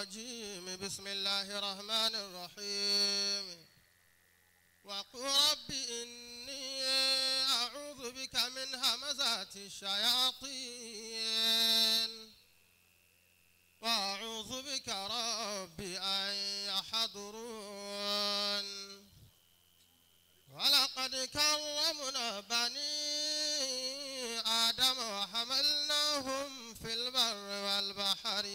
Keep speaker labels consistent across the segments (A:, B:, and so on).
A: الرجيم. بسم الله الرحمن الرحيم. وقل رب إني أعوذ بك من همزات الشياطين وأعوذ بك رب أن يحضرون. ولقد كرمنا بني آدم وحملناهم في البر والبحر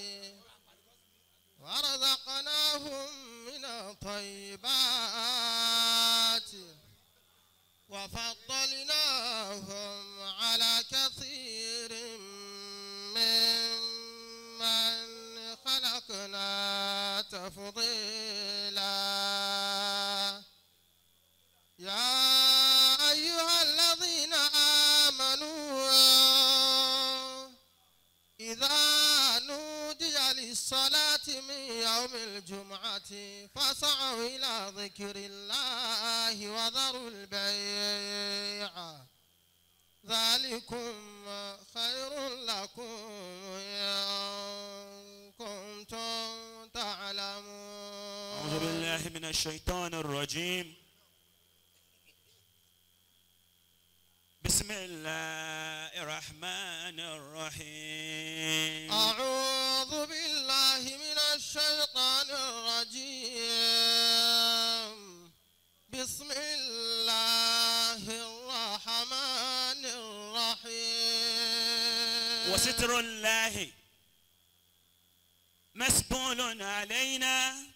A: ورزقناهم من الطيبات وفضلناهم على كثير ممن خلقنا تفضيلا. يا أيها الذين آمنوا إذا نودي للصلاة من يوم الجمعة فاسعوا إلى ذكر الله وذروا البيع ذلكم خير لكم إن كنتم تعلمون.
B: أعوذ بالله من الشيطان الرجيم. بسم الله الرحمن الرحيم.
A: أعوذ بالله من الشيطان الرجيم. بسم الله الرحمن الرحيم.
B: وستر الله مسبول علينا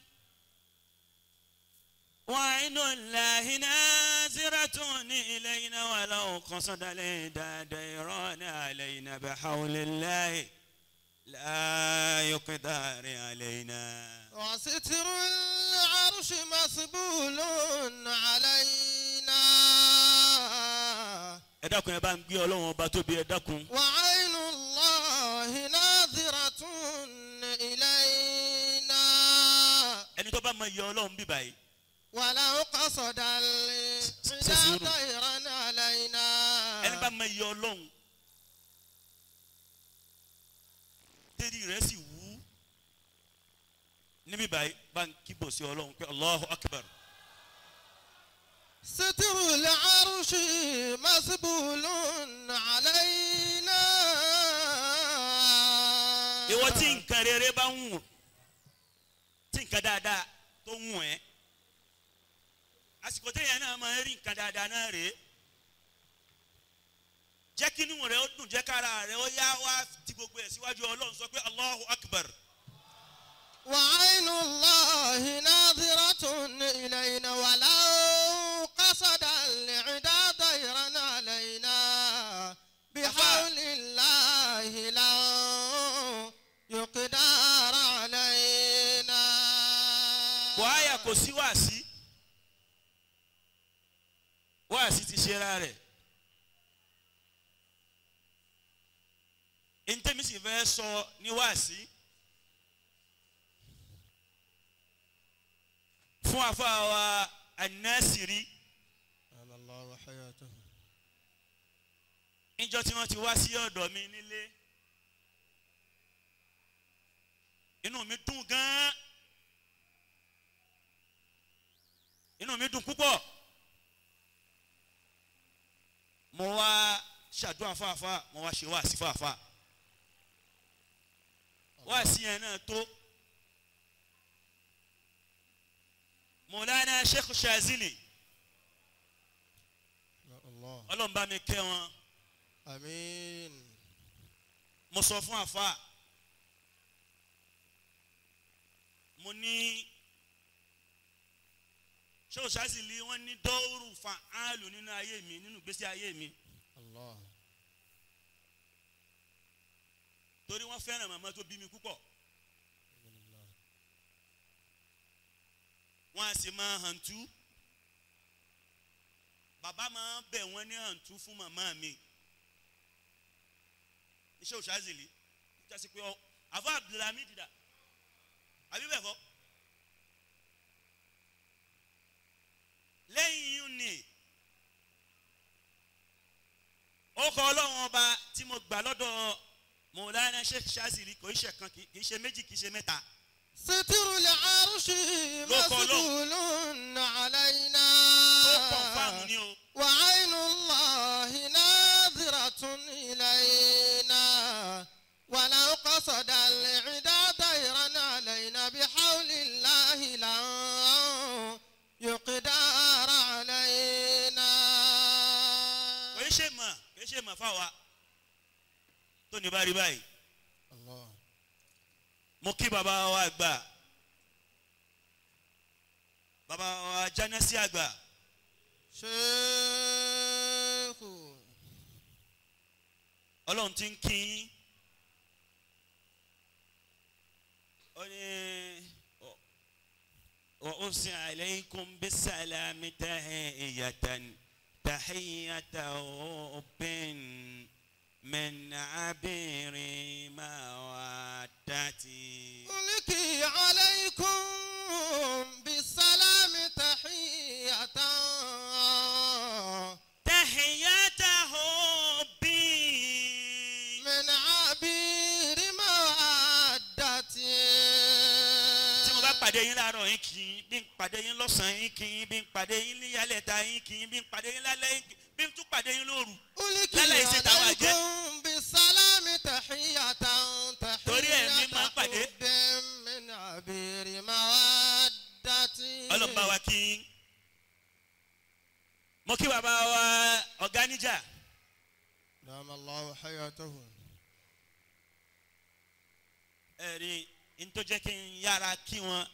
B: وعين الله نازرة إلينا ولو قصد لدى ديران علينا بحول الله لا يقدر علينا.
A: وستر العرش مسبول علينا.
B: Ẹ dákun, ẹ bá ń gbé Ọlọ́run ọba tóbi, ẹ dákun.
A: وعين الله ناظرة إلينا.
B: Ẹni tó bá mọ iye Ọlọ́run bí báyìí.
A: ولو قصد العدا طيرا علينا.
B: Ẹni bá mọ iye Ọlọ́run tẹ́lí rẹ̀ sì wú níbí báyìí bá ń kíbọ̀ sí Ọlọ́run pé Allahu Akbar.
A: ستر العرش مسبول علينا.
B: Ìwọ tí nǹkan rere bá ń wù, tí nǹkan dáadáa tó ń wù ẹ́, àsìkò téèyàn náà máa ń rí nǹkan dáadáa náà rèé, jẹ́ kí inú rẹ̀ ó dùn, jẹ́ kára rẹ̀ ó yá, wá ti gbogbo ẹ̀ síwájú Ọlọ́run, sọ pé Allahu Akbar.
A: وعين الله ناظرة إلينا ولو قصد العدا طيرا علينا بحول الله لا يقدر علينا.
B: Wàhálà kò sí wàásí, wàásí ti ṣe ra rẹ̀. Ntẹ́mi sì fẹ́ sọ ní wàásí fún àfàwà An-Nasiri. Níjọ́ tí wọ́n ti wá sí ọ̀dọ̀ mi nílé, inú mi dùn gan-an, inú mi dùn púpọ̀. Mo wá ṣàdúrà fáfá, mo wá ṣe wáàsí fáfá. Wáàsí yẹn náà tó. Mọ̀lánà Sheikh Shazili, Ọlọ́run bá mi kẹ́ wọn.
A: Àmín.
B: Mo sọ fún àfa, mo ní Sheikh Shazili wọ́n ní dọ́ọ̀rù fa'alu nínú ayé mi, nínú ìgbésí ayé mi.
A: Allah.
B: Torí wọ́n fẹ́ràn màmá tó bí mi púpọ̀. Wọ́n á sì máa hàntú. Bàbá máa bẹ̀ wọ́n ní hàntú fún màmá mi. Iṣẹ́ Shazili jásí pé ọ àfọ Abdulhamid dà àbí bẹ́ẹ̀ kọ́. Lẹ́yìn yìí ni ó kọ Ọlọ́run ọba tí mo gbà lọ́dọ̀ Mọ̀lánà Sheikh Shazili, kò í ṣe kan, kì í ṣe méjì, kì í ṣe mẹ́ta.
A: ستر العرش
B: Ló kọ Ọlọ́run.
A: مسؤول علينا
B: Tó kọ̀ǹfàmù ni o.
A: وعين الله ناظرة إلينا ولو قصد العدا ديرا علينا بحول الله لن يقدر علينا
B: Kò í ṣe mọ̀, kò í ṣe mọ̀ fáwa tó ní bá rí báyìí.
A: الله
B: Mo kí bàbá wa àgbà, bàbá wa Jánásí àgbà.
A: شيخ
B: Ọlọ́run ti ń kí yín. Ó ní wa usi alaykum bisalami tahiyatan tahiyata hubbin min abiri mawaddati.
A: ألقي عليكم بالسلام تحية
B: Tahiyata hubbin.
A: من عبير مودتي
B: Tí mo bá pàdé yín láàárọ̀ yín kì í, bí n pàdé yín lọ́sàn-án yín kì í, bí n pàdé yín níyàlẹ́ta yín kì í, bí n pàdé yín lálẹ́ yín kì í, bí n tún pàdé yín lóru.
A: ألقي
B: Lálẹ́ ìṣe tàwọn àjẹ́.
A: عليكم بالسلام تحية
B: Torí ẹ̀mí
A: تحية
B: máa ń pàdé.
A: حب من عبير مودتي
B: Ọlọ́run bá wa kí yín. Mo kí bàbá wa ọ̀gá níjà.
A: دام الله حياته
B: Ẹ̀rí n tó jẹ́ kí n yára kí wọn,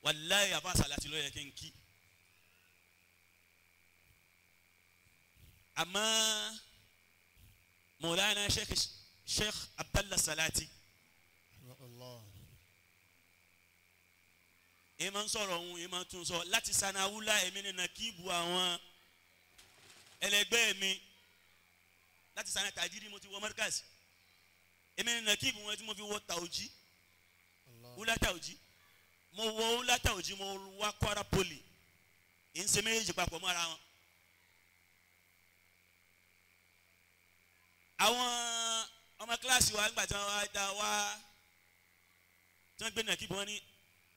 B: wàláyé àfa àsàlátì ló yẹ kí n kí. Àmọ́ Mọ̀lánà Sheikh Abdallah Salati
A: الله
B: èyí máa ń sọ̀rọ̀ òun, èyí máa ń tún sọ láti sanawula. Èmi ni nàkíbù àwọn ẹlẹgbẹ́ mi láti sana tàjírí mo ti wọ mọ́ríkàsì. Èmi ni nàkíbù wọn tí mo fi wọ tàòjí.
A: الله
B: Wúlá tàòjí mo wọ, wúlá tàòjí mo wá Kwara Poly, èyí ń ṣe méjèèjì papọ̀ mọ́ra wọn. Àwọn ọmọ kíláàsì wa nígbà tí wọ́n wá dá wá tí wọ́n gbé nàkíbù wọn ní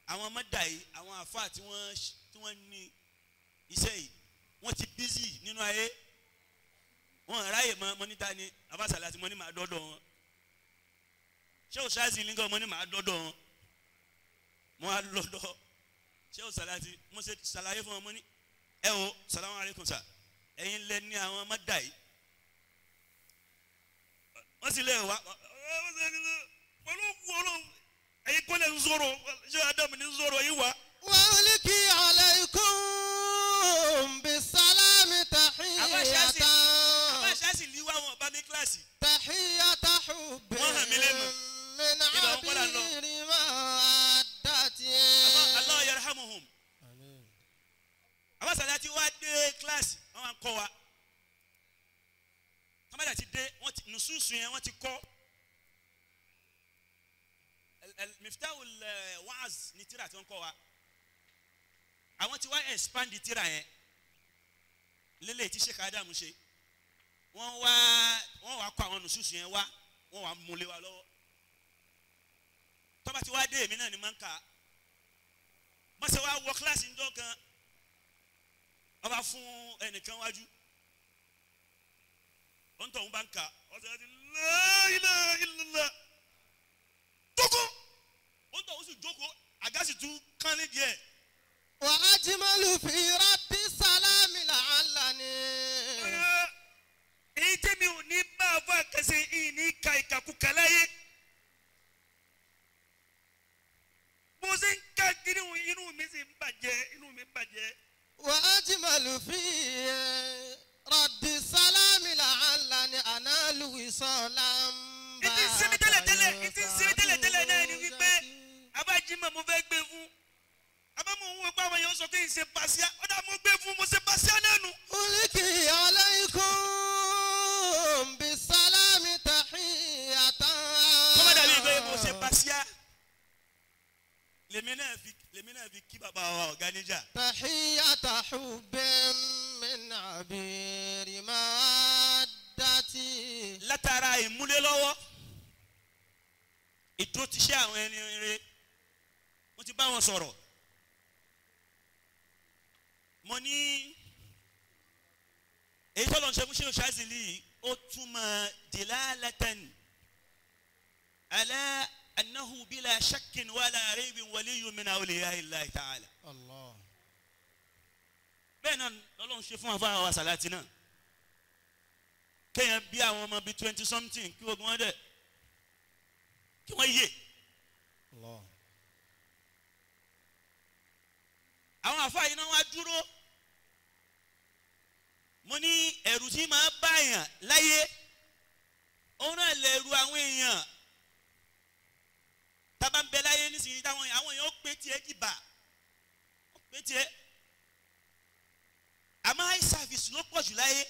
B: àwọn mọ́dà yìí, àwọn àfáà tí wọ́n ní iṣẹ́ yìí, wọ́n ti bízì nínú ayé, wọ́n ráyè mọ́. Mọ́ níta ni abásàlá tí mo ní màá dọ́dọ̀ wọn, ṣé o ṣáàzì nígbà mo ní màá dọ́dọ̀ wọn, mo á lọ́dọ̀ ṣé o ṣàlàyé, mo ṣe ṣàlàyé fún wọn. Mo ní ẹ o salamu aleykum sa, ẹ̀yin lẹ ní àwọn mọ́dà yìí, wọ́n sì lè wá pẹ̀lú wọ́n, ẹ̀yin kọ́lẹ̀ ń sọ̀rọ̀, ṣé Adamu ní sọ̀rọ̀ yìí wá.
A: وألقي عليكم بالسلام تحية
B: Àbáṣá sì lé wá wọn bá mi kíláàsì.
A: تحية حب
B: Wọ́n hàn mí lẹ́nu.
A: من
B: Ibà wọn kọ́ là ń lọ.
A: عبير مودتي
B: Allah yarhamuhum.
A: آمين.
B: Àbáṣá ti wá dé kíláàsì, wọ́n wá ń kọ́ wa. Tọ́mọdé ti dé, wọ́n ti nùsùsù yẹn wọ́n ti kọ́. Miftahul Wa'az ní tíra tí wọ́n kọ́ wa. Àwọn ti wá expand tíra yẹn lélẹ̀ tí Sheikh Adam ṣe. Wọ́n wá kọ́ àwọn nùsùsù yẹn wá, wọ́n wá múlé wa lọ́wọ́. Tọ́ba ti wá dé, èmi náà ni máa ń kà á. Wọ́n ṣe wá wọ kíláàsì ńjọ́ kan, wọ́n bá fún ẹnìkan wájú, wọ́n tọ̀ wọ́n bá ń kà, wọ́n sọ ti la ilaha illallah, jókòó, wọ́n tọ̀ wọ́n sì jókòó, àga sì tún kán ní díẹ̀.
A: وأجمل في رد السلام لعلني
B: Èyí tẹ́mi ò ní bá a fọ àkẹsẹ̀ yìí ní ka ìkàkùkà láyé, bó ṣe ń ka kiri inú mi sì ń bàjẹ́, inú mi ń bàjẹ́.
A: وأجمل في رد السلام لعلني أنال وصالا.
B: Ìtì ń sinmi tẹ́lẹ̀tẹ́lẹ̀, ìtì ń sinmi tẹ́lẹ̀tẹ́lẹ̀ náà ni wípé abájímọ̀ mo fẹ́ gbé fún abámu òun wò pé àwọn èèyàn sọ pé ń ṣe pàṣẹ ọ̀dà, mo gbé fún, mo ṣe pàṣẹ náà nù.
A: ألقي عليكم بالسلام تحية
B: Kọ́mọ́ dàbí pé mo ṣe pàṣẹ lèmi náà fi kí bàbá wa ọ̀gá níjà.
A: تحية حب من عبير مودتي
B: Látara ìmúlélọ́wọ́ ìdúró ti ṣe àwọn ẹni rere. Mo ti bá wọn sọ̀rọ̀. Mo ní èyí tó lọ ṣe fún Sheikh Shazili ó túmọ̀ dilalatan ala annahu bila shakkin wala raybin waliyyun min awliya'illahi ta'ala.
A: Allah.
B: Bẹ́ẹ̀ náà lọ́lọ́run ṣe fún àfáà wa Sàlátì náà. Kéèyàn bí àwọn ọmọ bíi 20 something kí ogun wọn dẹ̀ kí wọ́n yè.
A: Allah.
B: Àwọn àfáà yìí náà wá dúró. Mo ní ẹ̀rù tí máa báyàn láyé òun náà lẹ̀rù àwọn èèyàn tábà ń bẹ láyé nísìnyí táwọn àwọn èèyàn ó pé tiẹ̀ jìbà ó pé tiẹ̀ àmọ́ eye service ló pọ̀ jù láyé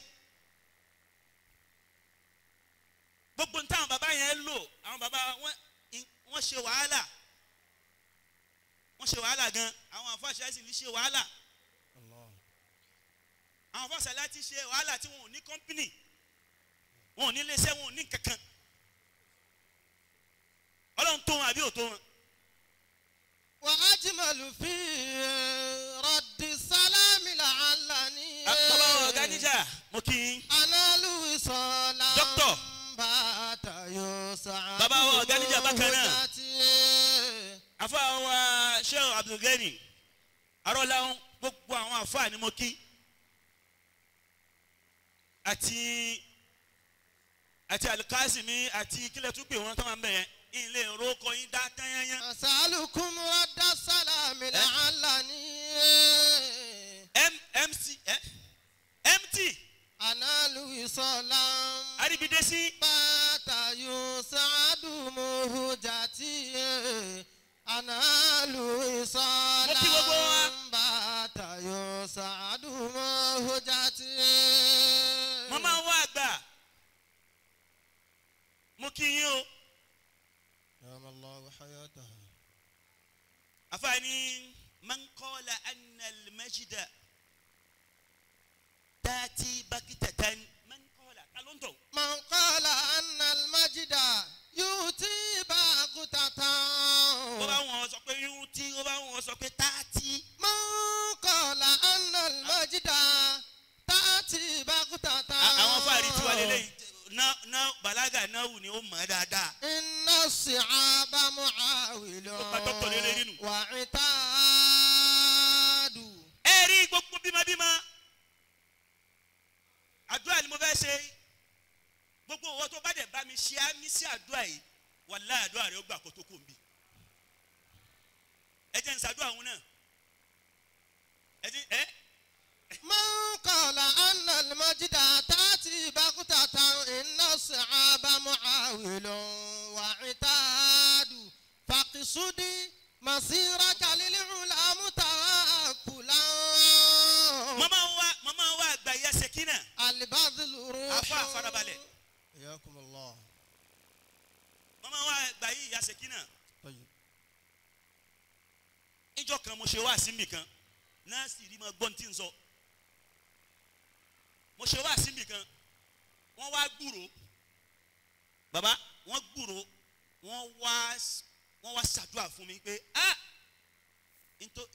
B: gbogbo ní táwọn bàbá yẹn lò àwọn bàbá wọ́n ṣe wàhálà wọ́n ṣe wàhálà gan àwọn àfọ̀ṣẹ́ sì ní ṣe wàhálà.
A: Allah.
B: Àwọn fọ́sẹ̀ láti ṣe wàhálà tí wọn ò ní kọ́mpínì wọn ò ní iléeṣẹ́ wọn ò ní kankan Ọlọ́run tó wọn àbí ò tó wọn.
A: وأجمل في رد السلام لعلني
B: Bàbá ọ̀gá níjà mo kí yín.
A: أنال وصالا
B: Doctor.
A: بات يسعد
B: Bàbá ọ̀gá níjà bákan náà.
A: مهجتي.
B: Àfáà wa Sheikh Abdulgani arọ́láhùn gbogbo àwọn àfáà ni mo kí àti àti Alikasimi àti kílẹ̀ tún pè wọ́n tó máa ń bẹ̀ yẹn ilé ìrókò yín dá tányányán.
A: أسألكم رد السلام لعلني
B: MC MT
A: أنال وصالا
B: Aribidesi
A: بات يسعد مهجتي أنال وصالا
B: Mo kí gbogbo wa.
A: بات يسعد مهجتي
B: mo máa ń wá àgbà mo kí yín o
A: دام الله حياته
B: àfààní man qala anna al-majda tati bakitatan man qala ta ló ń tọ̀
A: من قال أن المجد يؤتي بغتة
B: ó bá wọn sọ pé irun tí ó bá wọn sọ pé tati
A: من قال أن المجد تأتي بغتة
B: àwọn fáàrí tiwa lélẹ́yìí ná bàlágà náà wù ni ó mọ̀ ẹ́ dáadáa
A: إن الصعاب معاول
B: Ó pa dókítà lé lérí nù.
A: وعتاد
B: ẹ rí gbogbo bímọbímọ àdúrà ni mo fẹ́ ṣe gbogbo owó tó bá dẹ̀ bá mi ṣe á mi sí àdúrà yìí wàláhì àdúrà rẹ ó gbà kó tó kó mi ẹ jẹ́ n ṣàdúrà òun náà ẹ jẹ́ ẹ
A: من قال أن المجد تأتي بغتة إن الصعاب معاول وعتاد فاقصد مسيرك للعلا متوكلا
B: màmá wa àgbà ìyá Ṣẹ̀kínà
A: البذل روح
B: Àfáà farabalẹ̀.
A: حياكم الله
B: màmá wa àgbà yìí ìyá Ṣẹ̀kínà
A: طيب
B: níjọ́ kan mo ṣe wá síbì kan náà sì rí ma gbọ́n tí ń sọ mo ṣe wá síbì kan wọ́n wá gbúrò bàbá wọ́n gbúrò wọ́n wá ṣàdúrà fún mi pé ah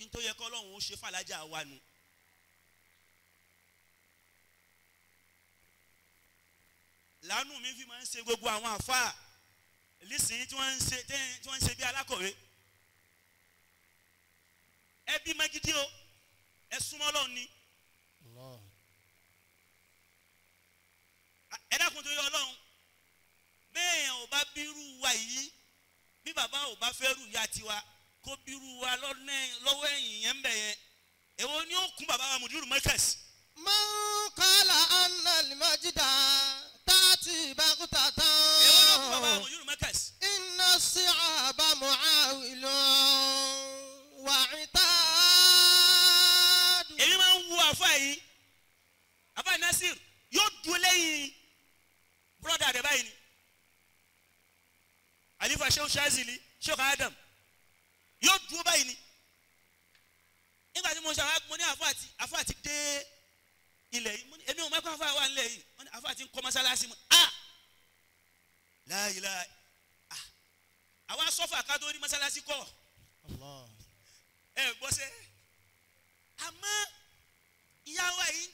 B: ntó yẹ kọ́ Ọlọ́run ó ṣe fàlájà wa nu làánú mi fi máa ń ṣe gbogbo àwọn àfáà lísìnyí tí wọ́n ń ṣe tí wọ́n ń ṣe bí alákọ̀wé ẹbí magidi o ẹ súnmọ́ Ọlọ́run ni
A: الله
B: ẹ dákun tó yọ Ọlọ́run bẹ́ẹ̀ ò bá bírú wa yìí bí bàbá ò bá fẹ́ rú ya tiwa kó bírú wa lọ́wọ́ ẹ̀yìn yẹn ń bẹ̀ yẹn èwo ni ó kún bàbá wa mùdírù mọ́kẹ́sì
A: من قال أن المجد تأتي بغتة
B: èwo ni ó kún bàbá wa mùdírù mọ́kẹ́sì
A: إن الصعاب معاول وعتاد
B: èmi máa ń wo àfa yìí àfa Nasir yóò dúró lẹ́yìn bùrọ̀dà rẹ̀ báyìí ni Àlífà Sheikh Shazili Sheikh Adam yóò dúró báyìí ni nígbà tí mo ṣe àwọn mo ní àfa àti dé ilẹ̀ yìí mo ní èmi ò máa kó àfa wà nílẹ̀ yìí mo ní àfa àti ń kọ́ mọ́sálásí mo ah láyìí láyìí ah àwa sọ́fà ká tó ní mọ́sálásí kọ́
A: الله Allah.
B: Ẹ gbọ́ sẹ́ àmọ́ ìyá wa yìí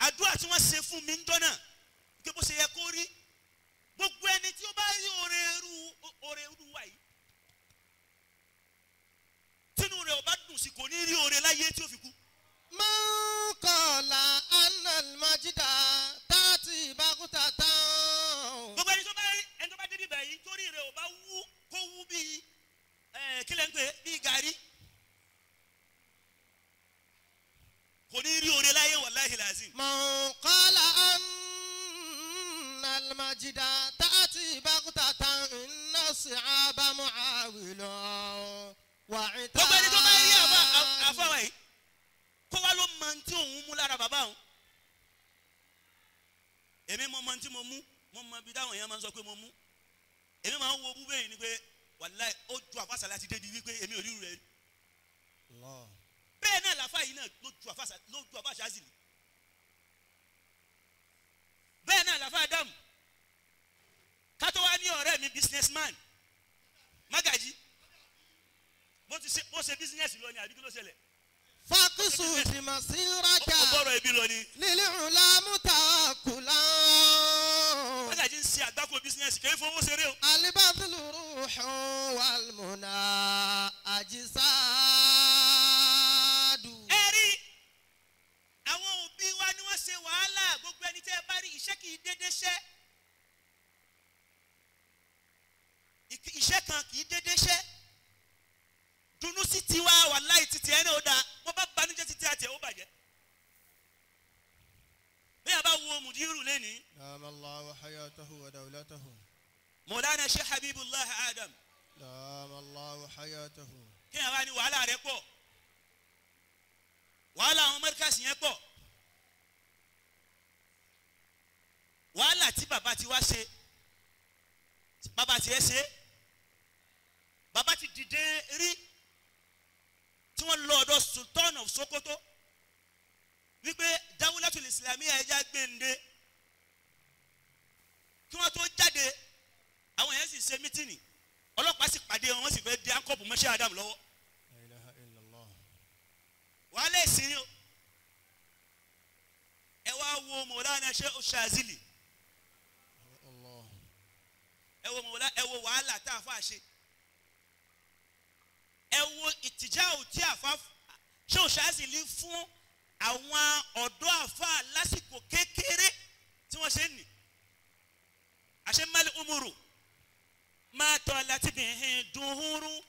B: àdúrà tí wọ́n ṣe fún mi ń dọ́nà pé bó ṣe yẹ kó rí gbogbo ẹni tí ó bá rí oore irú wa yìí tínú rẹ̀ ò bá dùn sí kò ní rí oore láyé tí ó fi kú.
A: Man qala anna al-majda ta'ti baghtatan.
B: Gbogbo ẹni tó bá rí ẹni tó bá débi báyìí torí rẹ̀ ò bá wú kó wú bíi kílẹ̀ ń pè bíi gàrí kò ní rí oore láyé wàláhì làzim.
A: Man qala anna al-majda ta'ti baghtatan inna as-si'aba mu'awilun wa'ita.
B: Gbogbo ẹni tó bá rí àfa wa yìí kó wá ló mọ tí òun mú lára bàbá òun. Èmi mọ mọ tí mo mú mo mọ ibi táwọn èèyàn máa ń sọ pé mo mú. Èmi máa ń wo búbẹ́ yìí ni pé wàláhì ó ju àfàsà láti débi wípé èmi ò rí rẹ̀ rí. Bẹ́ẹ̀ náà làfà yìí náà ló ju àfàsà ló ju àfàsà zìlì. Bẹ́ẹ̀ náà làfà Ádámù kátó wá ní ọ̀rẹ́ mi businessman Magaji bó ti ṣe bó ṣe business lọ ni àbí kí ló ṣẹlẹ̀.
A: Faqsud masiraka
B: Ó bọ̀rọ̀ ibi lọ ni.
A: lil-ula mutawakkilan.
B: Magaji ń ṣe àgbákò business kì í fowó ṣeré o.
A: Al-badlu ruhun wal-muna ajsadu.
B: Ẹ rí àwọn òbí wa ni wọ́n ṣe wàhálà gbogbo ẹni tẹ́ ẹ bá rí iṣẹ́ kì í dédé ṣẹ́. Iṣẹ́ kan kì í dédé ṣẹ́. Dunu sí tiwa wàláhì títí ẹ náà ó dáa wọ́n bá banújẹ́ títí àti ẹ̀ ó bàjẹ́. Bí a bá wo mùdírù lẹ́ni.
A: Dama Allahu hayatahu wa dawlatahu.
B: Mọ̀lánà Sheikh Habibullah Adam.
A: Dama Allahu hayatahu.
B: Kí ẹ wá ní wàhálà rẹ pọ̀ wàhálà àwọn mọ́ríkàsì yẹn pọ̀ wàhálà tí bàbá ti wá ṣe bàbá tiẹ̀ ṣe bàbá ti dìde rí tí wọ́n lọ ọ̀dọ̀ Sultan of Sokoto wípé Dawlatul Islamiyya ẹja gbẹ̀ǹde kí wọ́n tó jáde àwọn yẹn sì ṣe mítìnì ọlọ́pàá sì pàdé wọn wọ́n sì fẹ́ di ankọ́pù mọ́ṣẹ́ Adam lọ́wọ́.
A: La ilaha illallah.
B: Wàhálà ẹ̀sìn o ẹ wá wo Mọ̀lánà Sheikh Shazili
A: Allah.
B: ẹ wo Mọ̀lá ẹ wo wàhálà tá a fà ṣe ẹ wo ìtìjà òtí àfa Sheikh Shazili fún àwọn ọ̀dọ́ àfa lásìkò kékeré tí wọ́n ṣe ń nì àṣẹ mali umuru máa tọ́ láti bìhín dùhúrú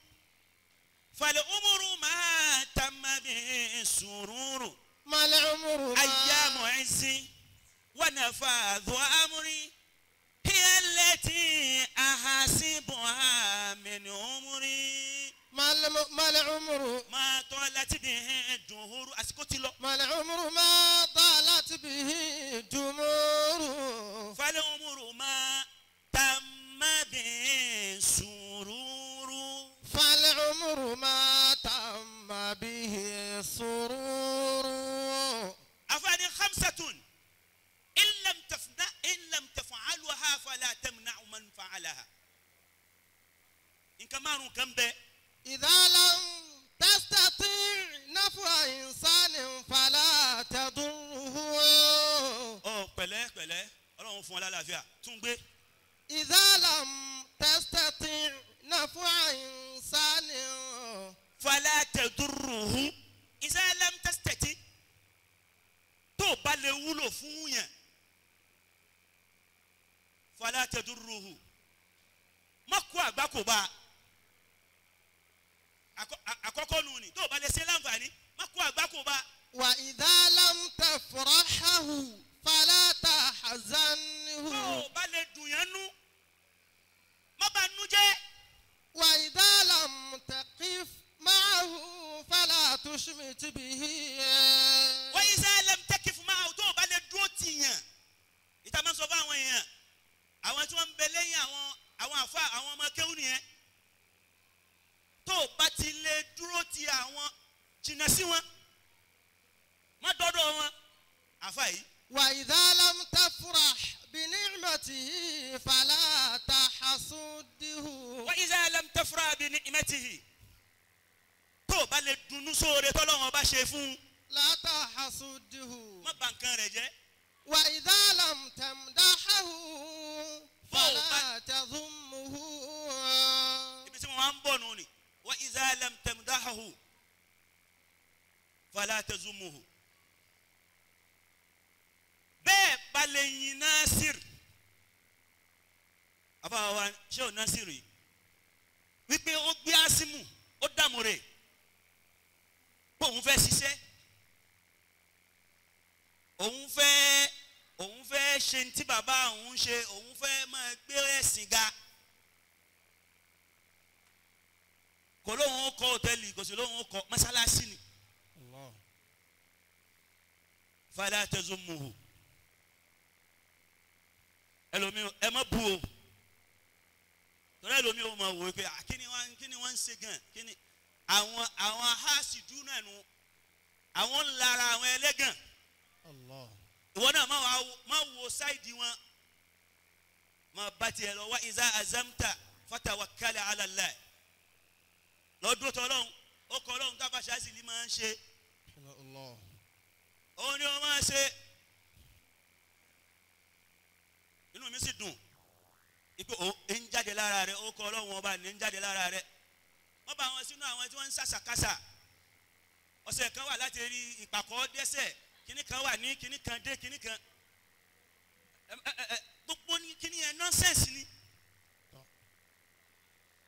B: falẹ̀ umuru máa tàmà bìhín sùúrù.
A: Mal umru ma
B: أيام عز ونفاذ أمري هي التي أحاسبها من عمري
A: mal umru
B: ما طالت به الدهور àsìkò ti lọ.
A: mal umru ma talat bihi jumuru.
B: فالعمر ما تم به سرور
A: فالعمر ما تم به سرور.
B: أفاني خمسة إن لم تفنى إن لم تفعلها فلا تمنع من فعلها إن كمان كم به
A: إذا لم تستطيع نفع إنسان فلا تضره.
B: Ọ pẹ̀lẹ́ pẹ̀lẹ́ Ọlọ́run fún ọ lálàáfíà tún gbé.
A: إذا لم تستطيع نفع إنسان
B: fala tadurruhu iza lam tastati tó o bá lè wúlò fún yẹn fala tadurruhu má kó àgbákò bá a àkọ́kọ́ nù ni tó o bá lè ṣe láǹfààní má kó àgbákò bá a.
A: وإذا لم تفرحه فلا تحزنه.
B: Tó o bá lè dùn yẹn nú má bá nú jẹ́.
A: وإذا لم تقف معه فلا تشمت به.
B: Wa iza lam takif ma'ahu tó o bá lè dúró tì yàn ìta máa ń sọ fún àwọn èèyàn àwọn tí wọ́n ń bẹ lẹ́yìn àwọn àfa àwọn ọmọ kéwù nìyẹn tó o bá ti lè dúró ti àwọn jìnnà sí wọn má dọ́dọ̀ wọn àfa yìí.
A: وإذا لم تفرح بنعمته فلا تحسده.
B: Wa iza lam tafrah bi ni'matihi Tó o bá lè dunnú sóore tọ́lọ́run ọba ṣe fún un.
A: La tahsudhu.
B: Má bà nǹkan rẹ̀ jẹ́.
A: Wa idha lam tamdahu fala tadhummuhu.
B: Ibi tí mo máa ń bọ̀ nù ni. Wa idha lam tamdahu fala tadhummuhu. Bẹ́ẹ̀ bá lè yin Nasir. Àbáwá ṣé o Nasir yìí? Wípé ó gbé Asimu, ó dààmú rẹ̀. Pé òun fẹ́ ṣiṣẹ́. Òun fẹ́ ṣe ní tí bàbá òun ṣe, òun fẹ́ máa gbé ẹ̀sìn ga. Kò lóun ó kọ́ hòtẹ́ẹ̀lì, kò sí lóun ó kọ́ mọ́sálásí ni. Fala tazummuhu. Ẹlòmíì ẹ má bu o. Torí ẹlòmíì ó máa wò ó pé kíni wọ́n ń ṣe gan, kíni àwọn aháṣìdú náà nu, àwọn ń lara àwọn ẹlẹ́gàn. Ìwọ náà má wo sáìdì wọn, má bá tiẹ̀ lọ. Wa iza azamta fatawakkal ala Allah. Lọ́dún tó lọ́hùn, ó kọ́ lọ́hùn tá a bá ṣáàṣì lè máa ń ṣe. Òun ni wọ́n máa ṣe. Inú mi sì dùn ipe ó ń jáde lára rẹ, ó kọ́ lọ́hùn ọba ní ń jáde lára rẹ. Wọ́n bá wọn sínú àwọn tí wọ́n ń ṣàṣàkáṣà. Ọ̀sẹ̀ kan wà láti rí ìpàkọ́ dẹ́sẹ̀, kíní kan wà ní kíní kan dé kíní kan. Gbogbo ní kíní yẹn nonsense ni.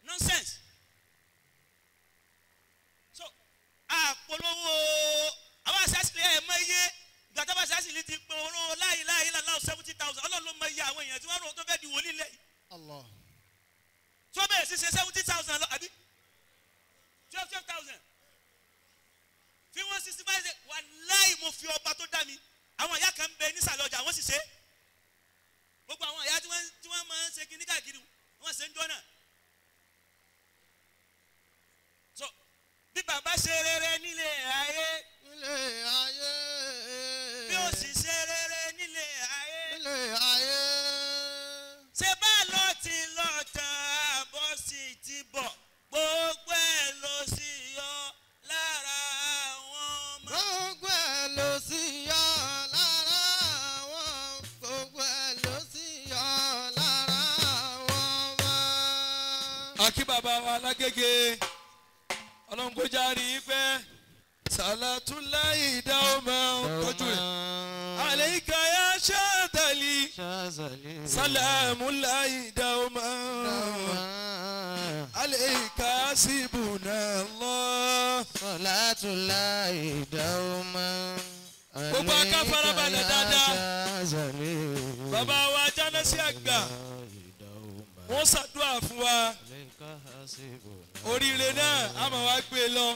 B: Nonsense. So àpolówó àwọn àṣàṣìlẹ̀ ẹ̀ mọ iye ìgbà tó bá àṣàṣìlẹ̀ ti pé oró láyé láyé láláwọ̀ 70,000 ọlọ́run ló mọ iye àwọn èèyàn tí wọ́n rò tó fẹ́ di wòlíì lẹ́yìn. Tí wọ́n bẹ̀rẹ̀ sí ṣe 70,000 lọ àbí 12,000 fi wọ́n 65 wàláhì mo fi ọba tó dá mi. Àwọn ìyá kan bẹ nísàlẹ̀ ọjà wọ́n sì ṣe. Gbogbo àwọn ìyá tí wọ́n máa ń ṣe kíní káàkiri wọ́n ṣe ń jọ́ náà. So bí bàbá ṣe rere nílé ayé,
A: nílé ayé,
B: bí ó sì ṣe rere nílé ayé,
A: nílé ayé,
B: ṣe bá lọ ti lọ tán àbọ̀ sí ti bọ̀, gbogbo ẹ̀ ló sì yọ lára àwọn ọmọ.
A: Gbogbo ẹ̀ ló sì yọ lára àwọn, gbogbo ẹ̀ ló sì yọ lára àwọn ọmọ.
C: Àkí bàbá wa Lágége, ọlọ́run kó járe pẹ́. Salatulahi dáwọ́mọ́ tọ́jú rẹ̀. Àlẹ́yìnká yá ṣáàtàlì. Salamulahi dáwọ́mọ́. Àlẹ́yìnká síbùnà lọ.
A: Salatulahi dáwọ́mọ́.
C: Gbogbo aká farabalẹ̀ dáadáa. Bàbá wa Jánásí àgbà, wọ́n ṣàdúrà fún wa. Oríire náà a máa wá gbé lọ.